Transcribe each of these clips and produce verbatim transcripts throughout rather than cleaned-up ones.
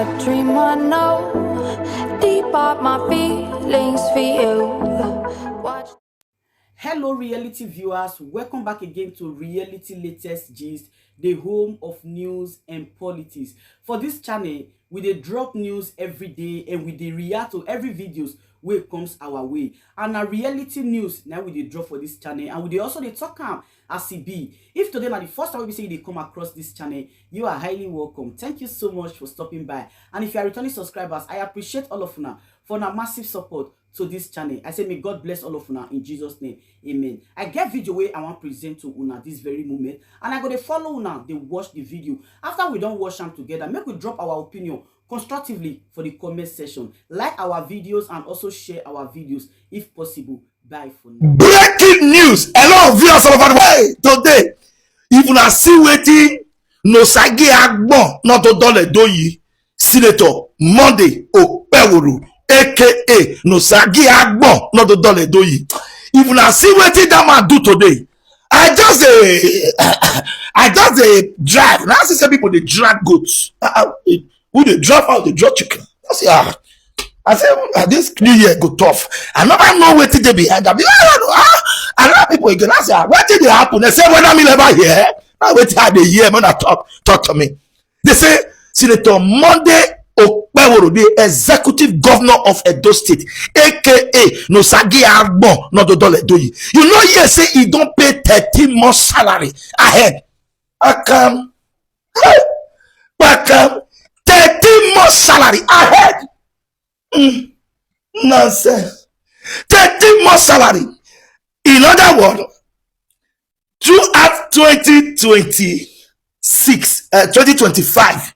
Dream I know, deep are my feelings for you. Watch. Hello, reality viewers. Welcome back again to Reality Latest Gist, the home of news and politics. For this channel, we dey drop news every day and we dey react to every videos wey comes our way. And na reality news na we dey drop for this channel, and we dey also dey talk am as e be. If today na the first time wey be say you dey come across this channel, you are highly welcome. Thank you so much for stopping by. And if you are returning subscribers, I appreciate all of una for una massive support to this channel. I say may God bless all of una in Jesus' name. Amen. I get video wey I wan present to una this very moment, and I go dey follow una dey watch the video. After we don watch am together, make we drop our opinion constructively for the comment section. Like our videos and also share our videos if possible. Bye for now. Breaking news. Hello, viewers all over the world. Today, if una see wetin Nosage Agbon, not to Dole Doyi, Senator Monday Okpeworo, A K A Nosage Agbon, not to Dole Doyi. If una see wetin that man do today, I just dey, I just dey drive. Now I see say people dey drag goats. Uh, uh, who dey drag out, dey drag chicken? I say, ah, I say, ah, this new year go tough. I never know wetin dey behind am. Ah, I know people again. I say, ah, wetin dey happen? They say, whether me never hear. Now wetin I dey hear, man, I talk, talk to me. They say Senator Monday Okpeworo, the executive governor of Edo State, A K A Nosage Agbon, not to Dole Doyi. You know, here say he don pay thirteen months salary ahead. Akam, Akam, thirteen months salary ahead. Mm, nonsense. Thirteen months salary. In other words, throughout twenty twenty-six, uh, twenty twenty-five,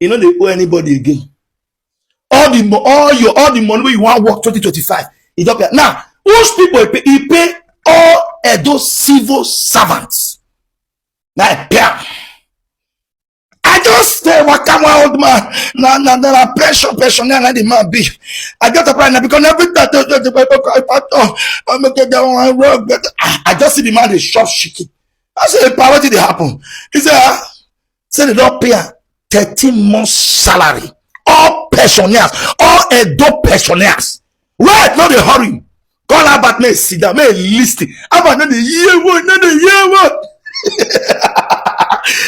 you know, they owe anybody again. All the mo-, all your, all the money wey you wan work twenty twenty-five, e don pay. Now, which people he pay? He pay all Edo civil servants. Now, yeah. I just stay waka one old man. Na, na, na, na pension, pensioner, na the man be. I get up right now because every time, I, I just see the man dey chop chicken. I say, "Pa, wetin dey happen?" He say, ah, say they don pay am thirteen months salary. All pensioners, all Edo pensioners. Wait, no dey hurry. Call Albert, make e sit down, make e listen. Albert no dey hear word, no dey hear word.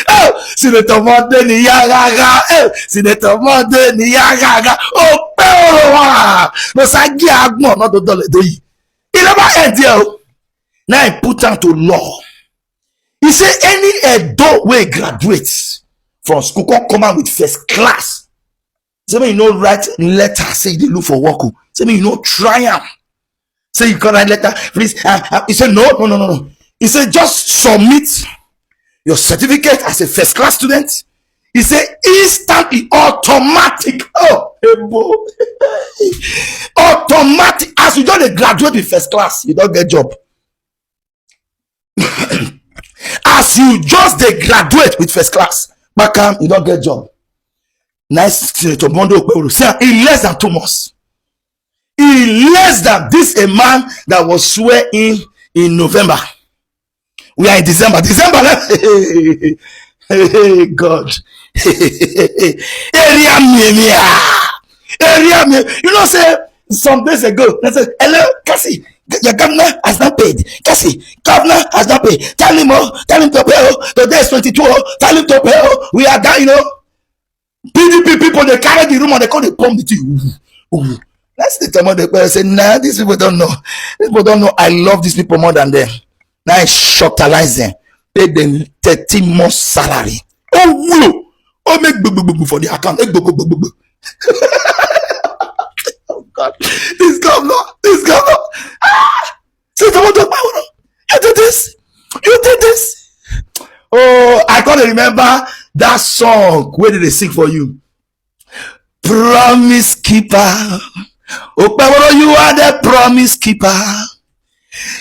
Oh, Senator Monday ni yagaga. Oh, Senator Monday ni yagaga. Okpeworo wa. Nosage Agbon, not to Dole Doyi. E never end there o. Now he put am to law. He say any Edo wey graduate from school come, come out with first class, say make you no write letter say you dey look for work o. Say make you no try am. Say you come write letter, please. Uh, uh, he say no, no, no, no, no. He say just submit your certificate as a first class student. He say instantly, automatic. Oh, ebo. Automatic. As you just dey graduate with first class, you don get job. As you just dey graduate with first class, back am, you don get job. Nice Senator Monday Okpeworo. See, in less than two months, in less than this, a man that was swear in in November. We are in December. December. Hey, God. Area me, me, ah. Area me. You know, say some days ago, they said, "Hello, Cassie, your governor has not paid. Cassie, governor has not paid. Tell him, oh, tell him to pay, oh. Today is twenty-two, oh. Tell him to pay, oh. We are down, you know." P D P people, they carry the rumor, they call the pump the thing. Ooh, ooh. That's the time they say, nah, these people don't know. These people don't know. I love these people more than them. Now I shortalize them. Pay them thirteen months salary. Oh, whoa. Oh, make boo, boo, boo, boo for the account. Make boo, boo, boo, boo, boo. Oh, God. This governor, this governor. Ah! Say, "Come on, talk about it. You did this. You did this." Oh, I can't remember that song. Where did they sing for you? Promise keeper. Okpeworo, you are the promise keeper.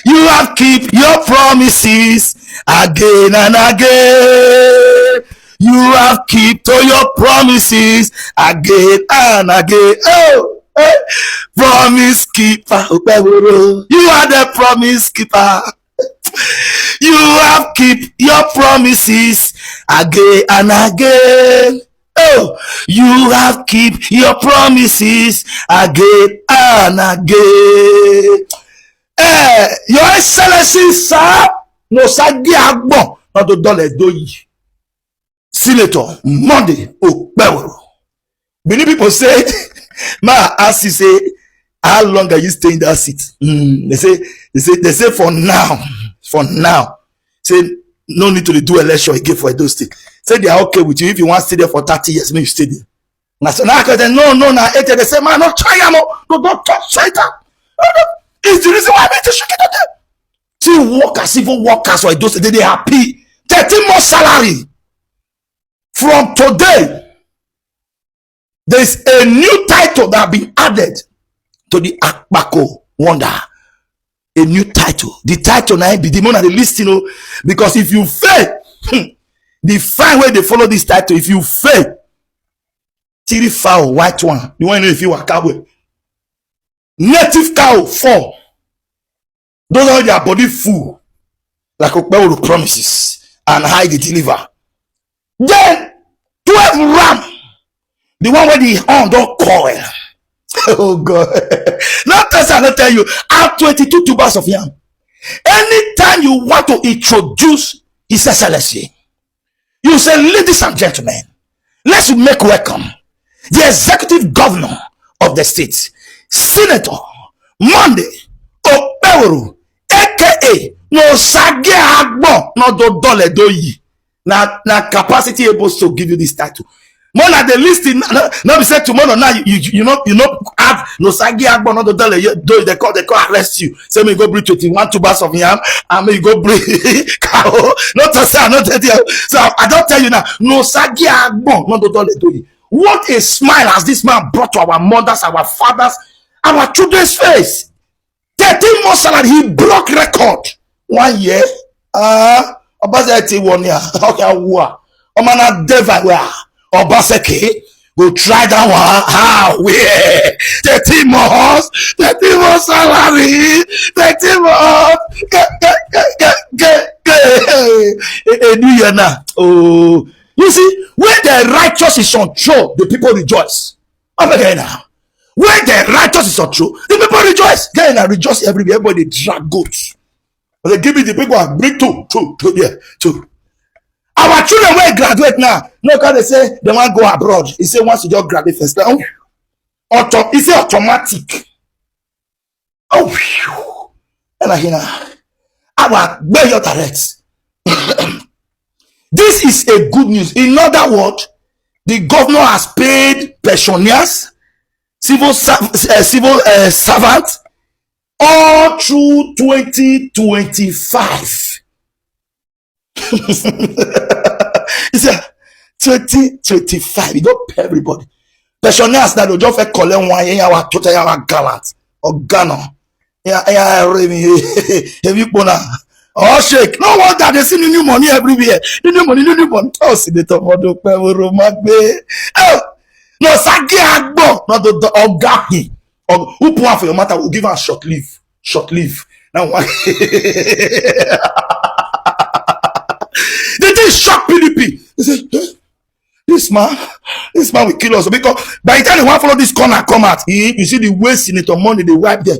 You have keep your promises again and again. You have keep to your promises again and again. Oh, eh. Promise keeper, Okpeworo. You are the promise keeper. You have keep your promises again and again. Oh, you have keep your promises again and again. Eh, Your Excellency, sir, no sagi agbon, not the dollar do ye. Senator Monday Okpeworo. Many people say, ma ask you say, how long are you staying in that seat? Mm, they say, they say, they say for now, for now, say no need to do election again for Edo State. Say they are okay with you if you want to stay there for thirty years, make you stay there. Now, so now I tell them, no, no, now eighty. They say, man, no try am, oh. No, don't touch Satan. No, no. It's the reason why I made to shake it again. See workers, even workers for Edo State, they, they happy. Thirteen months salary. From today, there's a new title that have been added to the Akpako Wonder. A new title. The title now be the one that they listen, oh, because if you fail, the fine way they follow this title, if you fail, three fowl, white one, the one you know if you are cowboy, native cow, four. Those are their body full, like Okpeworo promises and high the deliver. Then twelve ram, the one where the horn don't coil. Oh God. Not as I not tell you, add twenty-two tubers of yam. Anytime you want to introduce His Excellency, you say, ladies and gentlemen, let's make welcome the executive governor of the state, Senator Monday Okpeworo, A K A no sagi agbon, no do dole doyi. Now, now capacity able to give you this title. More like the list in, no, no be say tomorrow now you, you, you know, you know, have no sagi agbon, no do dole, you do, they call, they call arrest you. Say me go bring twenty-one tubers of yam, and me go bring cow. Not to say I not tell you. So I don't tell you now. No sagi agbon, no do dole doyi. What a smile has this man brought to our mothers, our fathers, our children's face. Thirteen months salary, he broke record. One year, uh, Obaseki one year. Okay, wow. Omana deva wa. Obaseki go try that one. How? Where? Thirteen months, thirteen months salary, thirteen months. Get, get, get, get, get, get. A, a new year now. Oh, you see, when the righteous is on throne, the people rejoice. Up again now. When the righteous is on throne, the people rejoice. Then I rejoice everywhere. Everybody drag goats. But they give me the people I bring to, to, to, yeah, to. Our children will graduate now. No, can they say they want to go abroad? He say once you just graduate first now, auto, he say automatic. Oh, phew. And I hear now, our where your direct. This is a good news. In other words, the governor has paid pensioners, civil serv-, uh, civil uh, servants all through twenty twenty-five. He said, twenty twenty-five, you don't pay everybody. Pensioners now, they just fẹ́ collect one year, our total, our gallant or Ghana. Yeah, yeah, Remy, have you pona? Oh, shake. No wonder they see new, new money everywhere. New, new money, new, new money. Oh, see the top of the pebble, Magbe. Oh, no, Sagi Agbo, not the, the Ogahi. Or who pour for your matter, will give us short leave. Short leave. Now, one. They just shock P D P. They say, "Eh? This man, this man will kill us." Because by the time they want follow this corner come out, he, you see the way Senator Money they wipe there.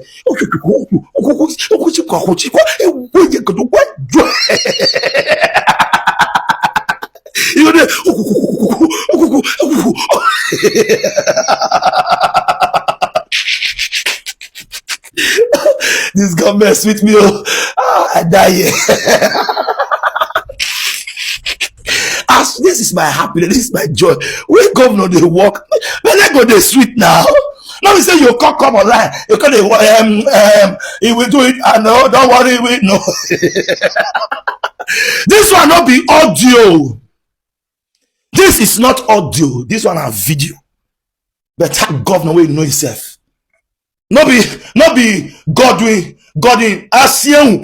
You know, they, this government sweet me, oh. Ah, I die here. As this is my happiness, this is my joy. When governor they work, when they go they sweet now. Now we say you come come online, you come they um um he will do it. I know, don't worry, we know. This one not be audio. This is not audio. This one a video. But thank governor will know himself. No be, no be Godwin, Godwin Asieu.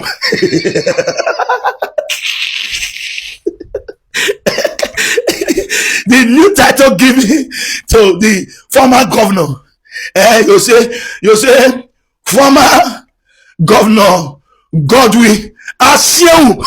The new title given to the former governor. Eh, you say, you say former governor Godwin Asieu.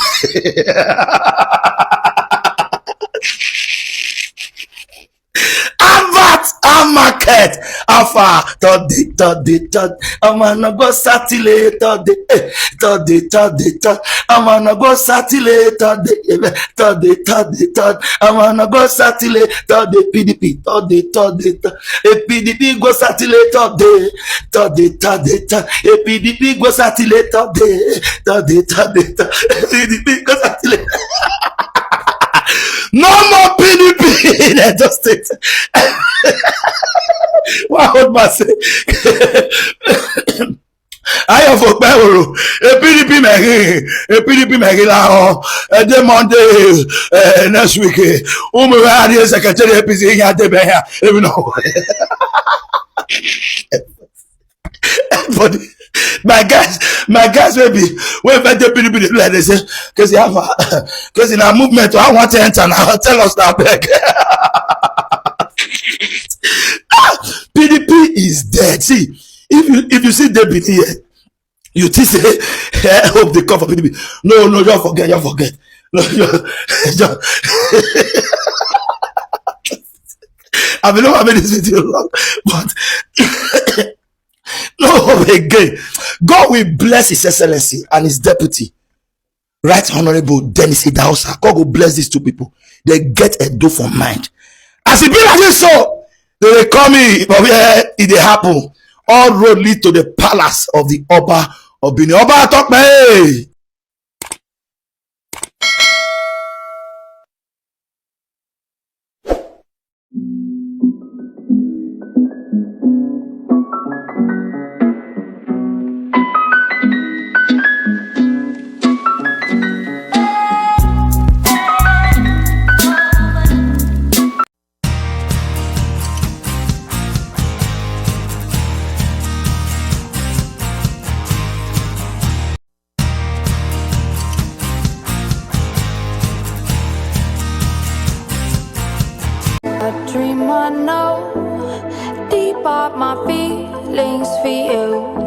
Amaket, Afa, Tode, Tode, Tode, Amana go Satile, Tode, eh, Tode, Tode, Tode, Amana go Satile, Tode, eh, Tode, Tode, Tode, Amana go Satile, Tode, P D P, Tode, Tode, Tode, eh, P D P go Satile, Tode, Tode, Tode, Tode, eh, P D P go Satile, Tode, Tode, Tode, Tode, eh, P D P go Satile. No more P D P in Edo State. Why hold my say? I have a power. A P D P may, a P D P may allow a day Monday, uh, next week. Umu radio secretary A P C in Yadebeya, even know. But my guys, my guys will be, we invent the P D P like they say, because you have, because in our movement, I want to enter now. Tell us that back. P D P is dead. See, if you, if you see David here, you think say, eh, hope they come for P D P. No, no, you forget, you forget. No, you, just, I mean, no, I mean this video long, but no hope again. God will bless His Excellency and his deputy, Right Honorable Dennis Idahosa. God go bless these two people. They get a do for mind. As it be like this, so they will call me, but where it dey happen? All road lead to the palace of the Oba of Benin. Oba talk, hey! A dream I know, deep are my feelings for you.